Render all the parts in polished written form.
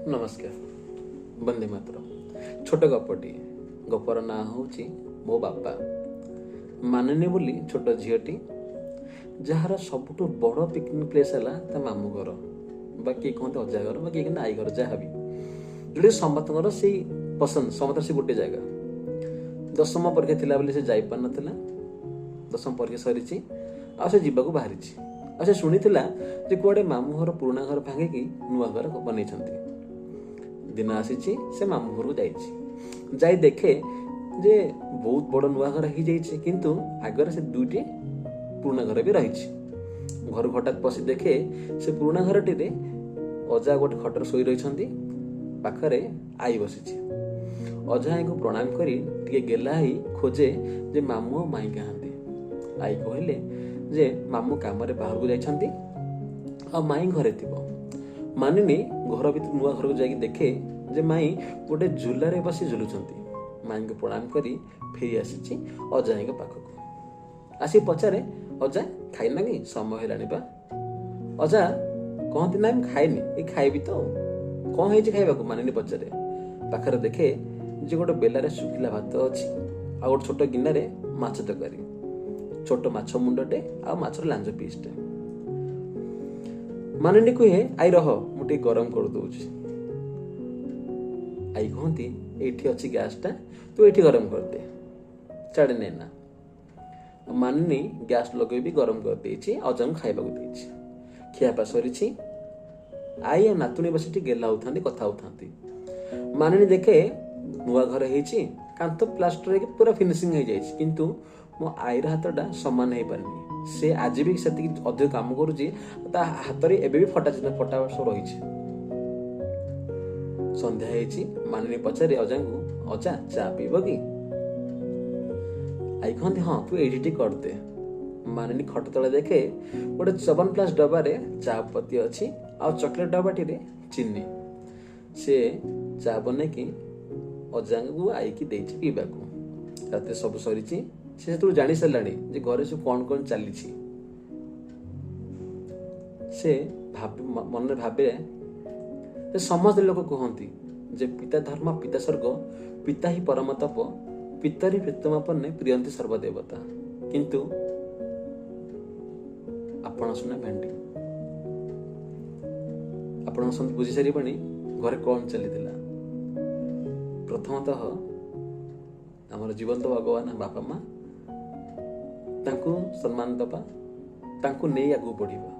ନମସ୍କାର, ବନ୍ଦେ ମାତରମ୍। ଛୋଟ ଗପଟିଏ, ଗପର ନାଁ ହେଉଛି ମୋ ବାପା। ମାନିନୀ ବୋଲି ଛୋଟ ଝିଅଟି, ଯାହାର ସବୁଠୁ ବଡ଼ ପିକନିକ୍ ପ୍ଲେସ୍ ହେଲା ତା ମାମୁଁ ଘର, ବା କିଏ କୁହନ୍ତି ଅଜା ଘର, ବା କିଏ କୁହନ୍ତି ଆଈ ଘର, ଯାହା ବି ଯେଉଁଠି ସମସ୍ତଙ୍କର ସେଇ ପସନ୍ଦ, ସମସ୍ତଙ୍କର ସେ ଗୋଟେ ଜାଗା। ଦଶମ ପରୀକ୍ଷା ଥିଲା ବୋଲି ସେ ଯାଇପାରିନଥିଲା। ଦଶମ ପରୀକ୍ଷା ସରିଛି ଆଉ ସେ ଯିବାକୁ ବାହାରିଛି। ଆଉ ସେ ଶୁଣିଥିଲା ଯେ କୁଆଡ଼େ ମାମୁଁ ଘର ପୁରୁଣା ଘର ଭାଙ୍ଗିକି ନୂଆ ଘର ବନେଇଛନ୍ତି। ଦିନ ଆସିଛି, ସେ ମାମୁଁ ଘରକୁ ଯାଇଛି। ଯାଇ ଦେଖେ ଯେ ବହୁତ ବଡ଼ ନୂଆ ଘର ହେଇଯାଇଛି, କିନ୍ତୁ ଆଗରେ ସେ ଦୁଇଟି ପୁରୁଣା ଘର ବି ରହିଛି। ଘରକୁ ହଠାତ୍ ପଶି ଦେଖେ ସେ ପୁରୁଣା ଘରଟିରେ ଅଜା ଗୋଟେ ଖଟରେ ଶୋଇ ରହିଛନ୍ତି, ପାଖରେ ଆଈ ବସିଛି। ଅଜା ଆଈଙ୍କୁ ପ୍ରଣାମ କରି ଟିକେ ଗେଲା ହେଇ ଖୋଜେ ଯେ ମାମୁଁ ଆଉ ମାଇଁ କାହାନ୍ତି। ଆଈ କହିଲେ ଯେ ମାମୁଁ କାମରେ ବାହାରକୁ ଯାଇଛନ୍ତି ଆଉ ମାଇଁ ଘରେ ଥିବ। ମାନିନୀ ଘର ଭିତରୁ ନୂଆ ଘରକୁ ଯାଇକି ଦେଖେ ଯେ ମାଇଁ ଗୋଟେ ଝୁଲାରେ ବସି ଝୁଲୁଛନ୍ତି। ମାଇଁଙ୍କୁ ପ୍ରଣାମ କରି ଫେରି ଆସିଛି ଅଜା ଆଈଙ୍କ ପାଖକୁ। ଆସି ପଚାରେ, ଅଜା ଖାଇନା କି? ସମୟ ହେଲାଣି ବା। ଅଜା କହନ୍ତି, ନାଇଁ ମୁଁ ଖାଇନି, ଏ ଖାଇବି ତ। କଣ ହେଇଛି ଖାଇବାକୁ? ମାନିନୀ ପଚାରେ। ପାଖରେ ଦେଖେ ଯେ ଗୋଟେ ବେଲାରେ ଶୁଖିଲା ଭାତ ଅଛି ଆଉ ଗୋଟେ ଛୋଟ ଗିନାରେ ମାଛ ତରକାରୀ, ଛୋଟ ମାଛ ମୁଣ୍ଡଟେ ଆଉ ମାଛର ଲାଞ୍ଜ ପିସଟେ। ମାନିନୀ କୁହେ, I ରହ ମୁଁ ଟିକେ ଗରମ କରିଦଉଛି। ଆଈ କହନ୍ତି, ଏଇଠି ଅଛି ଗ୍ୟାସଟା, ତୁ ଏଇଠି ଗରମ କରିଦେ, ଚାଡ଼େ ନେ ନା। ମାନିନୀ ଗ୍ୟାସ୍ ଲଗେଇ ବି ଗରମ କରିଦେଇଛି, ଅଜାଙ୍କୁ ଖାଇବାକୁ ଦେଇଛି। ଖିଆପା ସରିଛି। ଆଈ ଆଉ ନାତୁଣୀ ବସି ଟିକେ ଗେଲା ହଉଥାନ୍ତି, କଥା ହଉଥାନ୍ତି। ମାନିନୀ ଦେଖେ ନୂଆ ଘର ହେଇଛି, କାନ୍ଥ ପ୍ଲାଷ୍ଟର ହେଇକି ପୁରା ଫିନିସିଂ ହେଇଯାଇଛି, କିନ୍ତୁ ମୋ ଆଈର ହାତଟା ସମାନ ହେଇପାରିନି। ସେ ଆଜି ବି ସେତିକି ଅଧିକ କାମ କରୁଛି, ତା ହାତରେ ଏବେ ବି ଫଟା ଚିହ୍ନ ଫଟା ସବୁ ରହିଛି। ସନ୍ଧ୍ୟା ହେଇଛି। ମାନିନୀ ପଚାରେ ଅଜାଙ୍କୁ, ଅଜା ଚା ପିଇବ କି? ଆଈ କହନ୍ତି, ହଁ ତୁ ଏଇଠି ଟିକେ କରିଦେ। ମାନିନୀ ଖଟ ତଳେ ଦେଖେ ଗୋଟେ ଚବନପ୍ଲାସ ଡବାରେ ଚା ପତି ଅଛି ଆଉ ଚକୋଲେଟ ଡବାଟିରେ ଚିନି। ସେ ଚା ବନେଇକି ଅଜାଙ୍କୁ ଆଈକି ଦେଇଛି ପିଇବାକୁ। ରାତିରେ ସବୁ ସରିଛି। ସେ ସେତେବେଳୁ ଜାଣି ସାରିଲାଣି ଯେ ଘରେ ସବୁ କଣ କଣ ଚାଲିଛି। ସେ ମନରେ ଭାବେ ଯେ ସମସ୍ତେ ଲୋକ କୁହନ୍ତି ଯେ ପିତା ଧର୍ମ ପିତା ସ୍ୱର୍ଗ, ପିତା ହିଁ ପରମ ତପ, ପିତରି ପ୍ରୀତମାପନ୍ନେ ପ୍ରିୟନ୍ତି ସର୍ବଦେବତା। କିନ୍ତୁ ଆପଣ ସୁନା ଭେଣ୍ଡି, ଆପଣ ସମସ୍ତେ ବୁଝି ସାରିବେଣି ଘରେ କଣ ଚାଲିଥିଲା। ପ୍ରଥମତଃ ଆମର ଜୀବନ୍ତ ଭଗବାନ ବାପା ମା, ତାଙ୍କୁ ସମ୍ମାନ ଦବା, ତାଙ୍କୁ ନେଇ ଆଗକୁ ବଢିବା।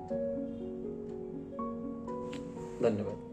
ଧନ୍ୟବାଦ।